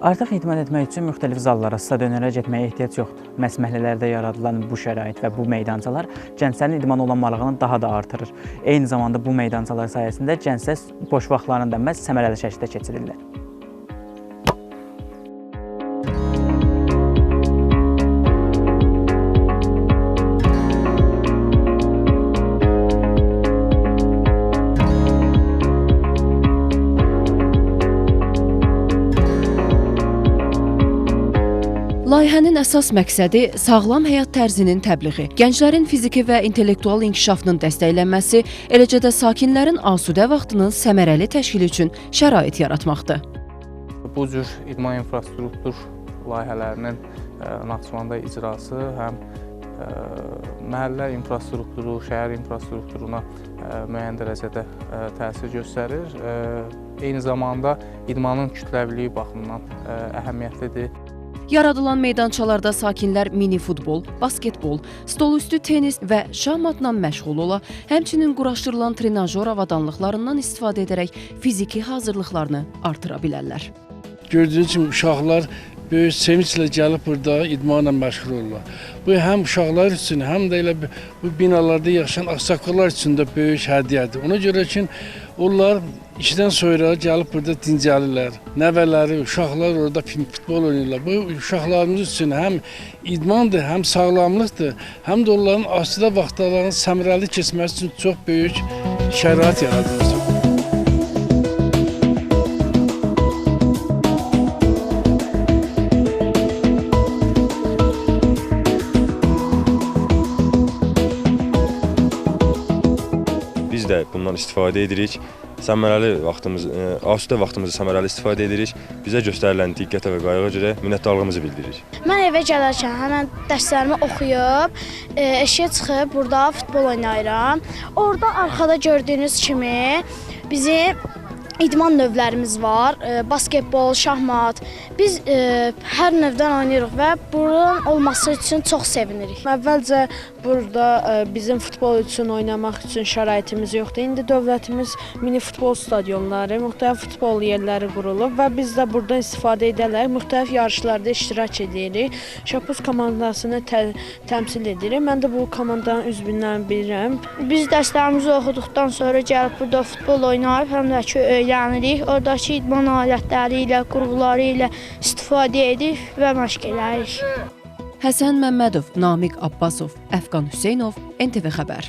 Artıq idman etmək üçün müxtəlif zallara, stadionlara getməyə ehtiyac yoxdur. Məhz məhəllələrdə yaradılan bu şərait və bu meydançalar gənclərin idmana olan marağını daha da artırır. Eyni zamanda bu meydançalar sayəsində gənclər boş vaxtlarını da məhz səmərəli şəkildə keçirirlər. Layihənin əsas məqsədi sağlam həyat tərzinin təbliği, gənclərin fiziki və intellektual inkişafının dəstəklənməsi, eləcə də sakinlərin asudə vaxtının səmərəli təşkili üçün şərait yaratmaqdır. Bu cür idman infrastruktur layihələrinin Naxçıvanda icrası həm məhəllə infrastrukturu, şəhər infrastrukturuna müəyyən dərəcədə təsir göstərir. Eyni zamanda idmanın kütləviliyi baxımından əhəmiyyətlidir. Yaradılan meydançalarda sakinlər mini futbol, basketbol, stolüstü tenis və şahmatla məşğul ola, həmçinin quraşdırılan trenajor avadanlıqlarından istifadə edərək fiziki hazırlıqlarını artıra bilərlər. Gördüyünüz kimi uşaqlar böyük sevinclə gəlib burada idmanla məşğul olurlar. Bu həm uşaqlar üçün, həm də elə bu binalarda yaşayan ağsaqqallar üçün də böyük hədiyyədir. Ona görə ki, onlar işdən sonra gəlib burada dincəlirlər. Nəvələri, uşaqlar orada futbol oynayırlar. Bu uşaqlarımız üçün həm idmandır, həm sağlamlıqdır, həm də onların asudə vaxtlarının səmərəli keçməsi üçün çox böyük şərait yaradılmışdır. Biz də bundan istifadə edirik. Səmərəli vaxtımızı, asudə vaxtımızı səmərəli istifadə edirik. Bizə göstərilən diqqətə və qayğıya görə minnətdarlığımızı bildiririk. Mən evə gələrkən həmən dərslərimi oxuyub, eşiyə çıxıb burada futbol oynayıram. Orada arxada gördüyünüz kimi bizim idman növlərimiz var. Basketbol, şahmat. Biz hər növdən oynayırıq və bunun olması üçün çox sevinirik. Əvvəlcə burada bizim futbol üçün oynamaq üçün şəraitimiz yoxdur. İndi dövlətimiz mini futbol stadionları, müxtəlif futbol yerləri qurulub və biz də buradan istifadə edərək müxtəlif yarışlarda iştirak edirik. Şapuz komandasını təmsil edirik. Mən də bu komandanın üzvündən biriyəm. Biz dərslərimizi oxuduqdan sonra gəlib burada futbol oynayıb, həm də ki öyrənirik. Oradakı idman alətləri ilə, qurğuları ilə istifadə edirik və məşq eləyirik. Həsən Məmmədov, Namiq Abbasov, Əfqan Hüseynov, NTV Xəbər.